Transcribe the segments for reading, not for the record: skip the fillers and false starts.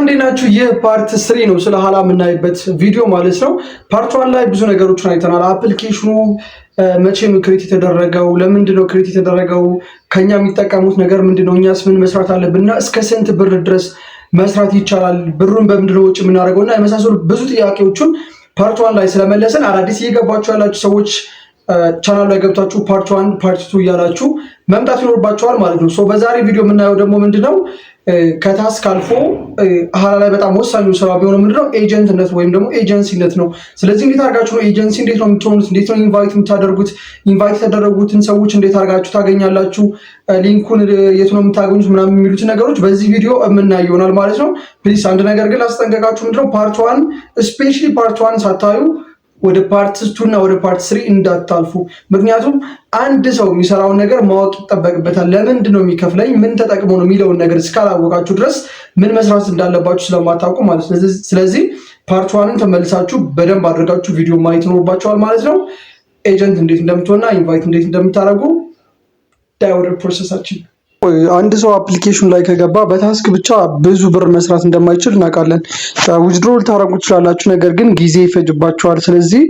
እንዴት ናችሁ? ይህ part three ነው፣ ስለ ሀላ የምናይበት ቪዲዮ ማለት ነው። Part one ላይ ብዙ ነገሮችን አይተናል። Application ኑ መቼ ነው create የተደረገው? ለምንድን ነው create የተደረገው? ከኛ የሚጠቀሙት ነገር ምንድን ነው? እኛስ ምን መስራት አለብን? እና እስከ ስንት ብር ድረስ መስራት ይቻላል? ብሩን በምንድን ነው ወጪ የምናደርገው? እና የመሳሰሉ ብዙ ጥያቄዎችን part one ላይ ስለመለስን አዳዲስ እየገባችሁ ያላችሁ ሰዎች ቻናሉ ላይ ገብታችሁ part one፣ part two እያላችሁ መምጣት ይኖርባችኋል ማለት ነው። በዛሬ ቪዲዮ የምናየው ደግሞ ምንድነው፣ ከ task አልፎ ሀላ ላይ በጣም ወሳኙ ስራ ቢሆነው ምንድነው፣ agent ነት ወይም ደግሞ ኤጀንሲነት ነው። ስለዚህ እንዴት አድርጋችሁ ነው ኤጀንሲ እንዴት ነው የምትሆኑት? እንዴት ነው invite የምታደርጉት? Invite የተደረጉትን ሰዎች እንዴት አድርጋችሁ ታገኛላችሁ? Link ኡን የት ነው የምታገኙት? ምናምን የሚሉትን ነገሮች በዚህ ቪዲዮ የምናይ ይሆናል ማለት ነው። Please አንድ ነገር ግን ላስጠንቀቃችሁ፣ ምንድነው፣ part one፣ especially part one ሳታዩ ወደ part two እና ወደ part three እንዳታልፉ። ምክንያቱም አንድ ሰው የሚሰራውን ነገር ማወቅ ይጠበቅበታል። ለምንድን ነው የሚከፍለኝ፣ ምን ተጠቅሞ ነው የሚለውን ነገር እስካላወቃችሁ ድረስ ምን መስራት እንዳለባችሁ ስለማታውቁ ማለት ነው። ስለዚህ part one ን ተመልሳችሁ በደንብ አድርጋችሁ ቪዲዮ ማየት ይኖርባችኋል ማለት ነው። Agent እንዴት እንደምትሆንና invite እንዴት እንደምታደርጉ ወደ process ኣችን። አንድ ሰው application ላይ ከገባ በ task ብቻ ብዙ ብር መስራት እንደማይችል እናውቃለን። Withdraw ልታደርጉ ትችላላችሁ፣ ነገር ግን ጊዜ ይፈጅባችኋል። ስለዚህ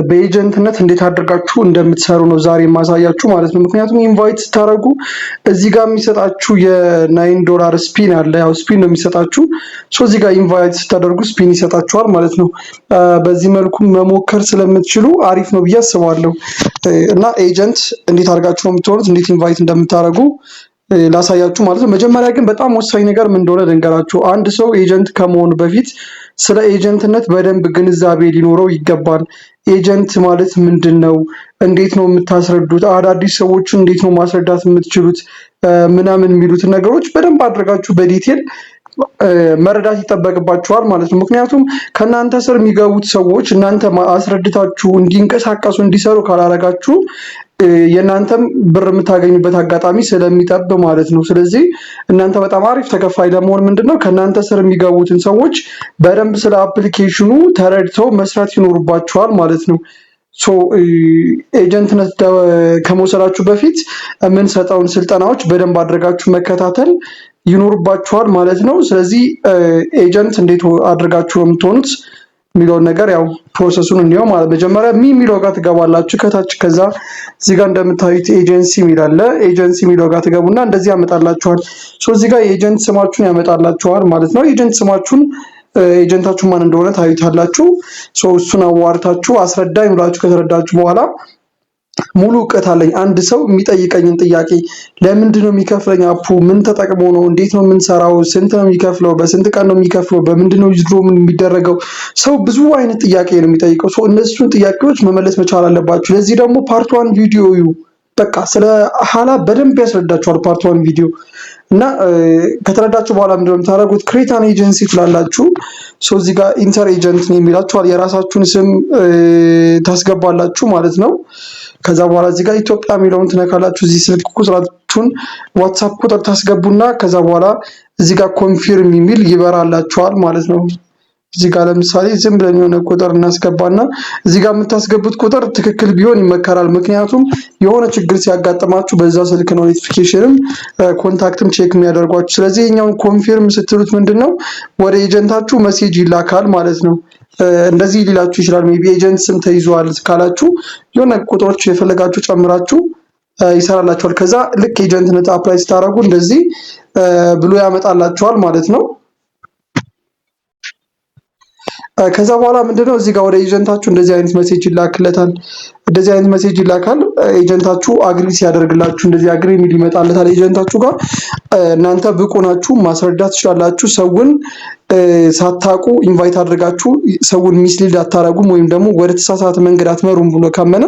በ agent ነት እንዴት አድርጋችሁ እንደምትሰሩ ነው ዛሬ የማሳያችሁ ማለት ነው። ምክንያቱም invite ስታደርጉ እዚህ ጋር የሚሰጣችሁ የ $9 spin አለ። ያው spin ነው የሚሰጣችሁ። So እዚህ ጋር invite ስታደርጉ spin ይሰጣችኋል ማለት ነው። በዚህ መልኩ መሞከር ስለምትችሉ አሪፍ ነው ብዬ አስባለሁ። እና agent እንዴት አድርጋችሁ ነው የምትሆኑት፣ እንዴት invite እንደምታደርጉ ላሳያችሁ ማለት ነው። መጀመሪያ ግን በጣም ወሳኝ ነገር ምን እንደሆነ ልንገራችሁ። አንድ ሰው agent ከመሆኑ በፊት ስለ agent ነት በደንብ ግንዛቤ ሊኖረው ይገባል። Agent ማለት ምንድን ነው? እንዴት ነው የምታስረዱት? አዳዲስ ሰዎችን እንዴት ነው ማስረዳት የምትችሉት? ምናምን የሚሉትን ነገሮች በደንብ አድርጋችሁ በ detail መረዳት ይጠበቅባችኋል ማለት ነው። ምክንያቱም ከእናንተ ስር የሚገቡት ሰዎች እናንተ አስረድታችሁ እንዲንቀሳቀሱ፣ እንዲሰሩ ካላረጋችሁ የእናንተም ብር የምታገኙበት አጋጣሚ ስለሚጠብ ማለት ነው። ስለዚህ እናንተ በጣም አሪፍ ተከፋይ ለመሆን ምንድነው፣ ከእናንተ ስር የሚገቡትን ሰዎች በደንብ ስለ application ኑ ተረድተው መስራት ይኖርባችኋል ማለት ነው። So agent ነት ከመውሰዳችሁ በፊት የምንሰጠውን ስልጠናዎች በደንብ አድርጋችሁ መከታተል ይኖርባችኋል ማለት ነው። ስለዚህ agent እንዴት አድርጋችሁ ነው የምትሆኑት የሚለውን ነገር ያው process ኡን እንየው ማለት። መጀመሪያ me የሚለው ጋር ትገባላችሁ ከታች። ከዛ እዚህ ጋር እንደምታዩት ኤጀንሲ የሚል አለ። ኤጀንሲ የሚለው ጋር ትገቡና እንደዚህ ያመጣላችኋል። So እዚህ ጋር የ agent ስማችሁን ያመጣላችኋል ማለት ነው። Agent ስማችሁን፣ agent ኣችሁ ማን እንደሆነ ታዩታላችሁ። So እሱን አዋርታችሁ አስረዳኝ ብላችሁ ከተረዳችሁ በኋላ ሙሉ እውቀት አለኝ። አንድ ሰው የሚጠይቀኝን ጥያቄ፣ ለምንድን ነው የሚከፍለኝ፣ app ኡ ምን ተጠቅሞ ነው፣ እንዴት ነው የምንሰራው፣ ስንት ነው የሚከፍለው፣ በስንት ቀን ነው የሚከፍለው፣ በምንድን ነው withdraw የሚደረገው? ሰው ብዙ አይነት ጥያቄ ነው የሚጠይቀው። So እነሱን ጥያቄዎች መመለስ መቻል አለባችሁ። ለዚህ ደግሞ part one ቪዲዮ እዩ። በቃ ስለ ሀላ በደንብ ያስረዳችኋል part one ቪዲዮ። እና ከተረዳችሁ በኋላ ምንድነው የምታደርጉት? Create an agency ትላላችሁ። So እዚህ ጋር enter agent name ይላችኋል። የራሳችሁን ስም ታስገባላችሁ ማለት ነው። ከዛ በኋላ እዚህ ጋር ኢትዮጵያ የሚለውን ትነካላችሁ። እዚህ ስልክ ቁጥራችሁን፣ WhatsApp ቁጥር ታስገቡና ከዛ በኋላ እዚህ ጋር confirm የሚል ይበራላችኋል ማለት ነው። እዚህ ጋር ለምሳሌ ዝም ብለን የሆነ ቁጥር እናስገባና እዚህ ጋር የምታስገቡት ቁጥር ትክክል ቢሆን ይመከራል። ምክንያቱም የሆነ ችግር ሲያጋጥማችሁ በዛ ስልክ ነው notification ም contact ም check የሚያደርጓችሁ። ስለዚህ የኛውን confirm ስትሉት ምንድን ነው፣ ወደ agent ኣችሁ message ይላካል ማለት ነው። እንደዚህ ሊላችሁ ይችላል። Maybe agent ስም ተይዟል ካላችሁ የሆነ ቁጥሮች የፈለጋችሁ ጨምራችሁ ይሰራላችኋል። ከዛ ልክ agent ነት apply ስታደርጉ እንደዚህ ብሎ ያመጣላችኋል ማለት ነው። ከዛ በኋላ ምንድነው፣ እዚህ ጋር ወደ agent ኣችሁ እንደዚህ አይነት message ይላክለታል። እንደዚህ አይነት message ይላካል። Agent ኣችሁ agree ሲያደርግላችሁ እንደዚህ agree የሚል ይመጣለታል agent ኣችሁ ጋር። እናንተ ብቁ ናችሁ፣ ማስረዳት ትችላላችሁ። ሰውን ሳታውቁ invite አድርጋችሁ ሰውን mislead አታረጉም ወይም ደግሞ ወደ ተሳሳተ መንገድ አትመሩም ብሎ ካመነ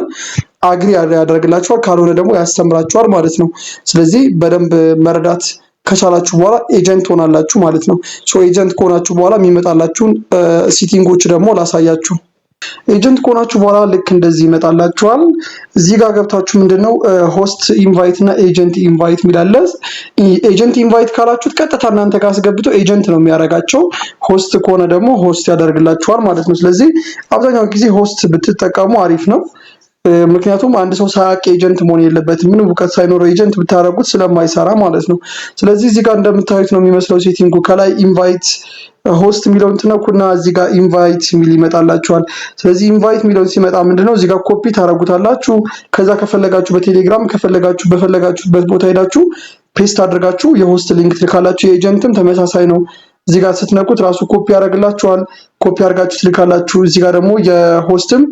agree ያደርግላችኋል። ካልሆነ ደግሞ ያስተምራችኋል ማለት ነው። ስለዚህ በደንብ መረዳት ከቻላችሁ በኋላ agent ትሆናላችሁ ማለት ነው። So agent ከሆናችሁ በኋላ የሚመጣላችሁን setting ኦች ደግሞ ላሳያችሁ። Agent ከሆናችሁ በኋላ ልክ እንደዚህ ይመጣላችኋል። እዚህ ጋር ገብታችሁ ምንድነው፣ host invite እና agent invite የሚል አለ። Agent invite ካላችሁት ቀጥታ እናንተ ጋር አስገብቶ agent ነው የሚያደርጋቸው። Host ከሆነ ደግሞ host ያደርግላችኋል ማለት ነው። ስለዚህ አብዛኛው ጊዜ host ብትጠቀሙ አሪፍ ነው። ምክንያቱም አንድ ሰው ሳያውቅ agent መሆን የለበትም። ምንም እውቀት ሳይኖረው agent ብታደርጉት ስለማይሰራ ማለት ነው። ስለዚህ እዚህ ጋር እንደምታዩት ነው የሚመስለው setting ኡ። ከላይ invite host የሚለውን ትነኩና እዚህ ጋር invite የሚል ይመጣላችኋል። ስለዚህ invite የሚለውን ሲመጣ ምንድነው እዚህ ጋር ኮፒ ታደርጉታላችሁ። ከዛ ከፈለጋችሁ በቴሌግራም፣ ከፈለጋችሁ በፈለጋችሁበት ቦታ ሄዳችሁ paste አድርጋችሁ የ host link ትልካላችሁ። የ agent ም ተመሳሳይ ነው። እዚህ ጋር ስትነኩት ራሱ ኮፒ ያደርግላችኋል። ኮፒ አድርጋችሁ ትልካላችሁ። እዚህ ጋር ደግሞ የ host ም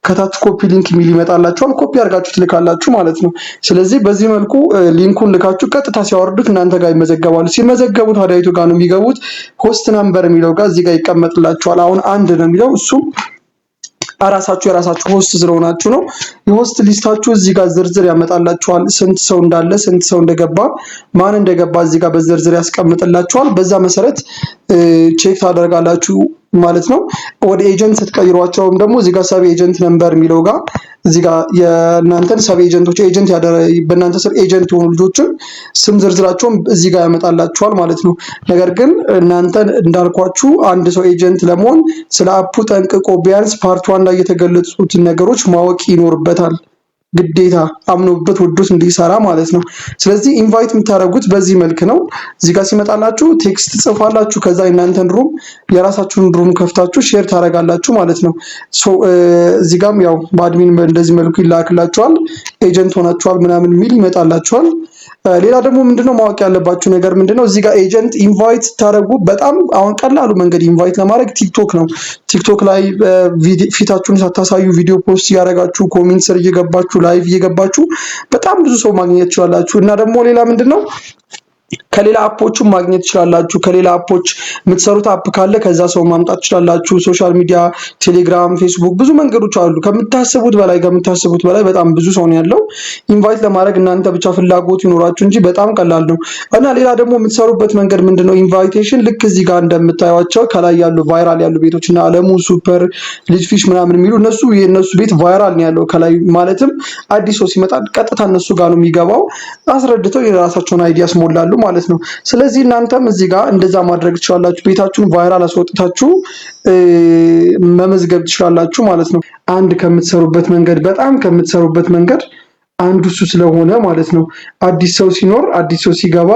ከታች copy link የሚል ይመጣላችኋል። ኮፒ አድርጋችሁ ትልካላችሁ ማለት ነው። ስለዚህ በዚህ መልኩ link ኡን ልካችሁ ቀጥታ ሲያወርዱት እናንተ ጋር ይመዘገባሉ። ሲመዘገቡ ታዲያ የቱ ጋር ነው የሚገቡት? Host number የሚለው ጋር እዚህ ጋር ይቀመጥላችኋል። አሁን አንድ ነው የሚለው፣ እሱም ራሳችሁ የራሳችሁ host ስለሆናችሁ ነው። የ host list ኣችሁ እዚህ ጋር ዝርዝር ያመጣላችኋል። ስንት ሰው እንዳለ፣ ስንት ሰው እንደገባ፣ ማን እንደገባ እዚህ ጋር በዝርዝር ያስቀምጥላችኋል። በዛ መሰረት check ታደርጋላችሁ ማለት ነው። ወደ agent ስትቀይሯቸውም ደግሞ እዚህ ጋር sub agent number የሚለው ጋር እዚህ ጋር የእናንተን sub agent ኦች፣ agent በእናንተ ስር agent የሆኑ ልጆችን ስም ዝርዝራቸውን እዚህ ጋር ያመጣላችኋል ማለት ነው። ነገር ግን እናንተን እንዳልኳችሁ አንድ ሰው agent ለመሆን ስለ app ኡ ጠንቅቆ ቢያንስ part 1 ላይ የተገለጹትን ነገሮች ማወቅ ይኖርበታል። ግዴታ አምኖበት ወዶት እንዲሰራ ማለት ነው። ስለዚህ invite የምታደርጉት በዚህ መልክ ነው። እዚህ ጋር ሲመጣላችሁ text ትጽፋላችሁ። ከዛ የእናንተን room፣ የራሳችሁን room ከፍታችሁ share ታደርጋላችሁ ማለት ነው። So እዚህ ጋርም ያው በ admin እንደዚህ መልኩ ይላክላችኋል። Agent ሆናችኋል ምናምን የሚል ይመጣላችኋል። ሌላ ደግሞ ምንድነው ማወቅ ያለባችሁ ነገር ምንድነው? እዚህ ጋር agent invite ስታደርጉ በጣም አሁን ቀላሉ መንገድ invite ለማድረግ ቲክቶክ ነው። ቲክቶክ ላይ ፊታችሁን ሳታሳዩ ቪዲዮ post እያደረጋችሁ፣ comment ስር እየገባችሁ፣ live እየገባችሁ በጣም ብዙ ሰው ማግኘት ትችላላችሁ። እና ደግሞ ሌላ ምንድነው፣ ከሌላ app ኦችም ማግኘት ትችላላችሁ። ከሌላ app ኦች የምትሰሩት app ካለ ከዛ ሰው ማምጣት ትችላላችሁ። Social media፣ ቴሌግራም፣ ፌስቡክ፣ ብዙ መንገዶች አሉ። ከምታስቡት በላይ በጣም ብዙ ሰው ነው ያለው። Invite ለማድረግ እናንተ ብቻ ፍላጎት ይኖራችሁ እንጂ በጣም ቀላል ነው። እና ሌላ ደግሞ የምትሰሩበት መንገድ ምንድነው? Invitation ልክ እዚህ ጋር እንደምታዩቸው ከላይ ያሉ viral ያሉ ቤቶች እና አለሙ ሱፐር፣ ልጅ ፊሽ ምናምን የሚሉ እነሱ የእነሱ ቤት viral ነው ያለው ከላይ። ማለትም አዲስ ሰው ሲመጣ ቀጥታ እነሱ ጋር ነው የሚገባው። አስረድተው የራሳቸውን ID ያስሞላሉ ማለት ነው። ስለዚህ እናንተም እዚህ ጋር እንደዛ ማድረግ ትችላላችሁ። ቤታችሁን viral አስወጥታችሁ መመዝገብ ትችላላችሁ ማለት ነው። አንድ ከምትሰሩበት መንገድ፣ በጣም ከምትሰሩበት መንገድ አንዱ እሱ ስለሆነ ማለት ነው። አዲስ ሰው ሲኖር፣ አዲስ ሰው ሲገባ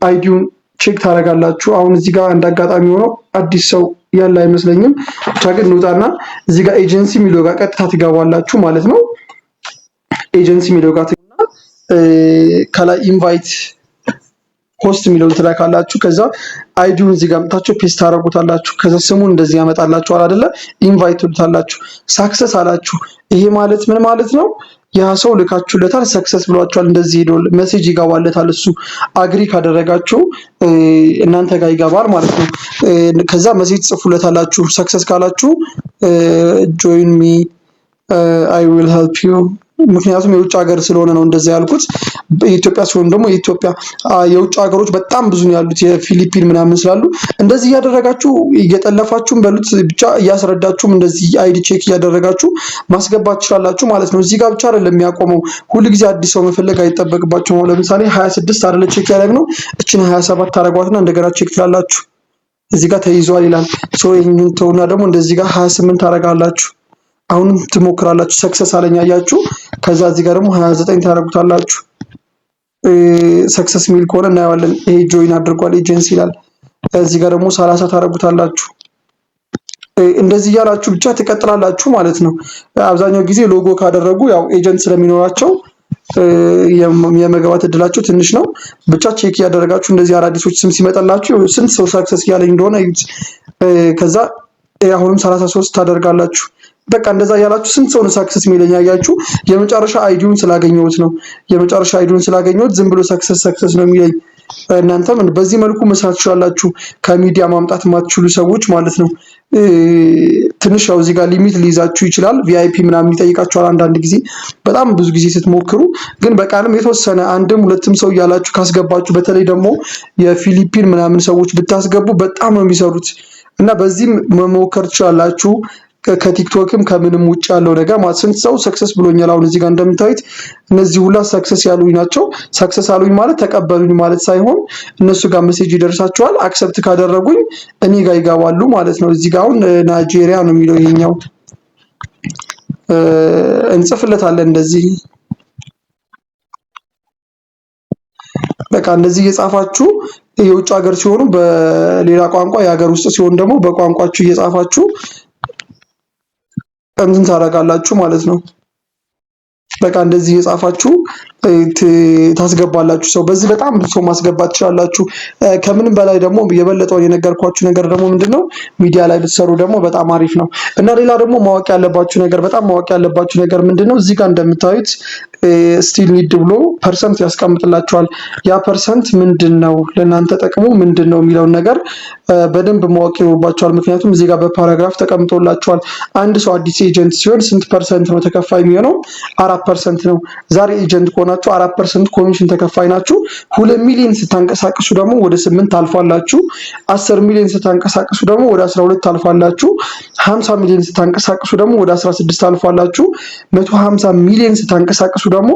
ID ውን check ታደርጋላችሁ። አሁን እዚህ ጋር እንደ አጋጣሚ ሆኖ አዲስ ሰው ያለ አይመስለኝም። ብቻ ግን እንውጣና እዚህ ጋር ኤጀንሲ የሚለው ጋር ቀጥታ ትገባላችሁ ማለት ነው። ኤጀንሲ የሚለው ጋር ከላይ invite host የሚለውን ትልካላችሁ። ከዛ ID ውን እዚህ ጋር መጥታችሁ paste ታደርጉታላችሁ። ከዛ ስሙን እንደዚህ ያመጣላችኋል አይደለ? Invite ትሉታላችሁ። Success አላችሁ። ይሄ ማለት ምን ማለት ነው? ያ ሰው ልካችሁለታል፣ success ብሏችኋል። እንደዚህ ሄዶ message ይገባለታል። እሱ agree ካደረጋችሁ እናንተ ጋር ይገባል ማለት ነው። ከዛ message ጽፉለታላችሁ። Success ካላችሁ "Join me, I will help you።" ምክንያቱም የውጭ ሀገር ስለሆነ ነው እንደዛ ያልኩት። የኢትዮጵያ ሲሆን ደግሞ የኢትዮጵያ፣ የውጭ ሀገሮች በጣም ብዙ ነው ያሉት፣ የፊሊፒን ምናምን ስላሉ እንደዚህ እያደረጋችሁ፣ እየጠለፋችሁም በሉት ብቻ እያስረዳችሁም እንደዚህ ID check እያደረጋችሁ ማስገባት ትችላላችሁ ማለት ነው። እዚህ ጋር ብቻ አይደለም የሚያቆመው። ሁል ጊዜ አዲስ ሰው መፈለግ አይጠበቅባችሁም። ለምሳሌ 26 አይደለ check ያደረግነው? እችን 27 ታደርጓትና እንደገና check ትላላችሁ። እዚህ ጋር ተይዟል ይላል። So ይህንን ተውና ደግሞ እንደዚህ ጋር 28 ታደርጋላችሁ። አሁንም ትሞክራላችሁ። Success አለኝ አያችሁ። ከዛ እዚህ ጋር ደግሞ 29 ታደርጉታላችሁ። Success የሚል ከሆነ እናየዋለን። ይሄ join አድርጓል ኤጀንሲ ይላል። እዚህ ጋር ደግሞ 30 ታደርጉታላችሁ። እንደዚህ እያላችሁ ብቻ ትቀጥላላችሁ ማለት ነው። አብዛኛው ጊዜ ሎጎ ካደረጉ ያው agent ስለሚኖራቸው የመግባት እድላቸው ትንሽ ነው። ብቻ check እያደረጋችሁ እንደዚህ አዳዲሶች ስም ሲመጣላችሁ ስንት ሰው success እያለኝ እንደሆነ እዩት። ከዛ አሁንም 33 ታደርጋላችሁ። በቃ እንደዛ እያላችሁ ስንት ሰው ነው success የሚለኝ አያችሁ። የመጨረሻ ID ውን ስላገኘሁት ነው። የመጨረሻ ID ውን ስላገኘሁት ዝም ብሎ success success ነው የሚለኝ። እናንተም በዚህ መልኩ መስራት ትችላላችሁ። ከሚዲያ ማምጣት የማትችሉ ሰዎች ማለት ነው። ትንሽ ያው እዚህ ጋር limit ሊይዛችሁ ይችላል። VIP ምናምን ይጠይቃችኋል አንዳንድ ጊዜ በጣም ብዙ ጊዜ ስትሞክሩ። ግን በቃልም የተወሰነ አንድም ሁለትም ሰው እያላችሁ ካስገባችሁ፣ በተለይ ደግሞ የፊሊፒን ምናምን ሰዎች ብታስገቡ በጣም ነው የሚሰሩት እና በዚህም መሞከር ትችላላችሁ። ከቲክቶክም ከምንም ውጭ ያለው ነገር ማለት ስንት ሰው success ብሎኛል። አሁን እዚህ ጋር እንደምታዩት እነዚህ ሁላ success ያሉኝ ናቸው። Success አሉኝ ማለት ተቀበሉኝ ማለት ሳይሆን እነሱ ጋር message ይደርሳቸዋል። Accept ካደረጉኝ እኔ ጋር ይገባሉ ማለት ነው። እዚህ ጋር አሁን ናይጄሪያ ነው የሚለው ይሄኛው። እንጽፍለታለን እንደዚህ። በቃ እንደዚህ እየጻፋችሁ የውጭ ሀገር ሲሆኑ በሌላ ቋንቋ፣ የሀገር ውስጥ ሲሆን ደግሞ በቋንቋችሁ እየጻፋችሁ እንትን ታደርጋላችሁ ማለት ነው። በቃ እንደዚህ እየጻፋችሁ ታስገባላችሁ። ሰው በዚህ በጣም ብዙ ሰው ማስገባት ትችላላችሁ። ከምንም በላይ ደግሞ የበለጠውን የነገርኳችሁ ነገር ደግሞ ምንድነው፣ ሚዲያ ላይ ብትሰሩ ደግሞ በጣም አሪፍ ነው። እና ሌላ ደግሞ ማወቅ ያለባችሁ ነገር፣ በጣም ማወቅ ያለባችሁ ነገር ምንድነው፣ እዚህ ጋር እንደምታዩት still need ብሎ percent ያስቀምጥላችኋል። ያ percent ምንድን ነው፣ ለእናንተ ጥቅሙ ምንድን ነው የሚለውን ነገር በደንብ ማወቅ ይኖርባችኋል። ምክንያቱም እዚህ ጋር በ paragraph ተቀምጦላችኋል። አንድ ሰው አዲስ agent ሲሆን ስንት percent ነው ተከፋይ የሚሆነው? 4% ነው። ዛሬ agent ከሆናችሁ 4% ኮሚሽን ተከፋይ ናችሁ። 2 ሚሊዮን ስታንቀሳቅሱ ደግሞ ወደ 8 ታልፋላችሁ። 10 ሚሊዮን ስታንቀሳቅሱ ደግሞ ወደ 12 ታልፋላችሁ። 50 ሚሊዮን ስታንቀሳቅሱ ደግሞ ወደ 16 ታልፋላችሁ። 150 ሚሊዮን ስታንቀሳቅሱ ደግሞ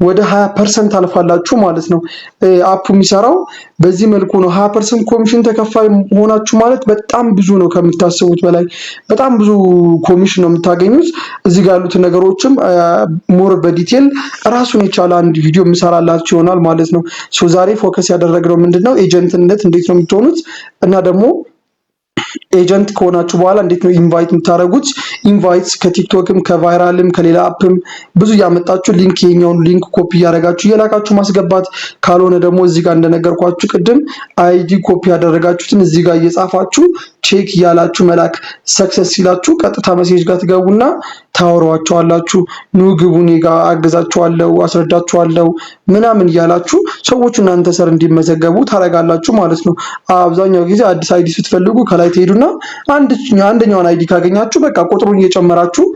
ወደ 20% ታልፋላችሁ ማለት ነው። App ኡ የሚሰራው በዚህ መልኩ ነው። 20% ኮሚሽን ተከፋይ ሆናችሁ ማለት በጣም ብዙ ነው፣ ከምታስቡት በላይ በጣም ብዙ ኮሚሽን ነው የምታገኙት። እዚህ ጋር ያሉትን ነገሮችም more በ detail ራሱን የቻለ አንድ ቪዲዮ የምሰራላችሁ ይሆናል ማለት ነው። So ዛሬ focus ያደረግነው ምንድነው፣ agent ነት እንዴት ነው የምትሆኑት እና ደግሞ agent ከሆናችሁ በኋላ እንዴት ነው invite የምታደርጉት? Invite ከቲክቶክም ከቫይራልም ከሌላ app ም ብዙ እያመጣችሁ link፣ የኛውን link copy እያደረጋችሁ እየላካችሁ ማስገባት። ካልሆነ ደግሞ እዚህ ጋር እንደነገርኳችሁ ቅድም ID copy ያደረጋችሁትን እዚህ ጋር እየጻፋችሁ check እያላችሁ መላክ። Success ሲላችሁ ቀጥታ message ጋር ትገቡና ታወሯቸዋላችሁ። ኑ ግቡ፣ እኔ ጋር አግዛችኋለሁ፣ አስረዳችኋለሁ ምናምን እያላችሁ ሰዎቹ እናንተ ስር እንዲመዘገቡ ታደርጋላችሁ ማለት ነው። አብዛኛው ጊዜ አዲስ ID ስትፈልጉ ከላይ ትሄዱና አንደኛውን ID ካገኛችሁ በቃ ቁጥሩን እየጨመራችሁ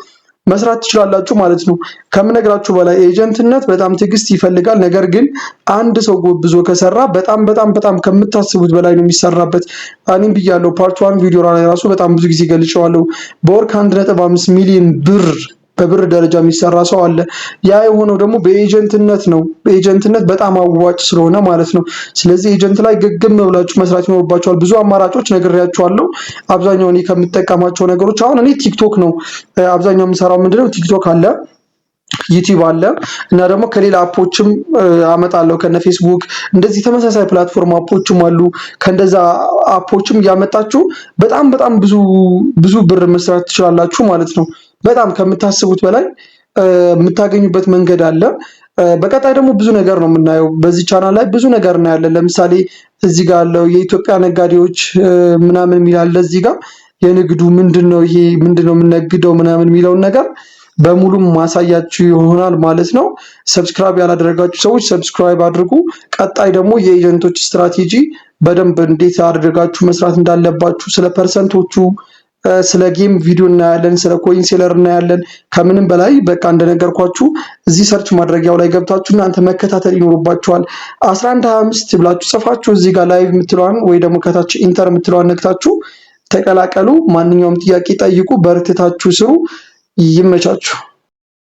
መስራት ትችላላችሁ ማለት ነው። ከምነግራችሁ በላይ agent ነት በጣም ትዕግስት ይፈልጋል። ነገር ግን አንድ ሰው ጎብዞ ከሰራ በጣም በጣም በጣም ከምታስቡት በላይ ነው የሚሰራበት። እኔም ብያለሁ፣ part one ቪዲዮ ላይ ራሱ በጣም ብዙ ጊዜ ገልጨዋለሁ። በወር ከ1.5 ሚሊዮን ብር በብር ደረጃ የሚሰራ ሰው አለ። ያ የሆነው ደግሞ በ agent ነት ነው። በ agent ነት በጣም አዋጭ ስለሆነ ማለት ነው። ስለዚህ agent ላይ ግግም ብላችሁ መስራት ይኖርባችኋል። ብዙ አማራጮች ነግሬያችኋለሁ። አብዛኛው እኔ ከምጠቀማቸው ነገሮች አሁን እኔ ቲክቶክ ነው አብዛኛው የምሰራው። ምንድነው፣ ቲክቶክ አለ፣ ዩቲዩብ አለ እና ደግሞ ከሌላ app ኦችም አመጣለሁ፣ ከነ ፌስቡክ እንደዚህ ተመሳሳይ platform app ኦችም አሉ። ከእንደዛ app ኦችም እያመጣችሁ በጣም በጣም ብዙ ብዙ ብር መስራት ትችላላችሁ ማለት ነው። በጣም ከምታስቡት በላይ የምታገኙበት መንገድ አለ። በቀጣይ ደግሞ ብዙ ነገር ነው የምናየው። በዚህ ቻናል ላይ ብዙ ነገር እናያለን። ለምሳሌ እዚህ ጋር ያለው የኢትዮጵያ ነጋዴዎች ምናምን የሚል አለ። እዚህ ጋር የንግዱ ምንድን ነው፣ ይሄ ምንድን ነው የምነግደው ምናምን የሚለውን ነገር በሙሉ ማሳያችሁ ይሆናል ማለት ነው። Subscribe ያላደረጋችሁ ሰዎች subscribe አድርጉ። ቀጣይ ደግሞ የ agent ኦች ስትራቴጂ በደንብ እንዴት አድርጋችሁ መስራት እንዳለባችሁ፣ ስለ percent ኦቹ፣ ስለ game ቪዲዮ እናያለን። ስለ coin seller እናያለን። ከምንም በላይ በቃ እንደነገርኳችሁ እዚህ search ማድረጊያው ላይ ገብታችሁ እናንተ መከታተል ይኖርባችኋል። 11:25 ብላችሁ ጽፋችሁ እዚህ ጋር live የምትለዋን ወይ ደግሞ ከታች enter የምትለዋን ነክታችሁ ተቀላቀሉ። ማንኛውም ጥያቄ ጠይቁ። በርትታችሁ ስሩ። ይመቻችሁ።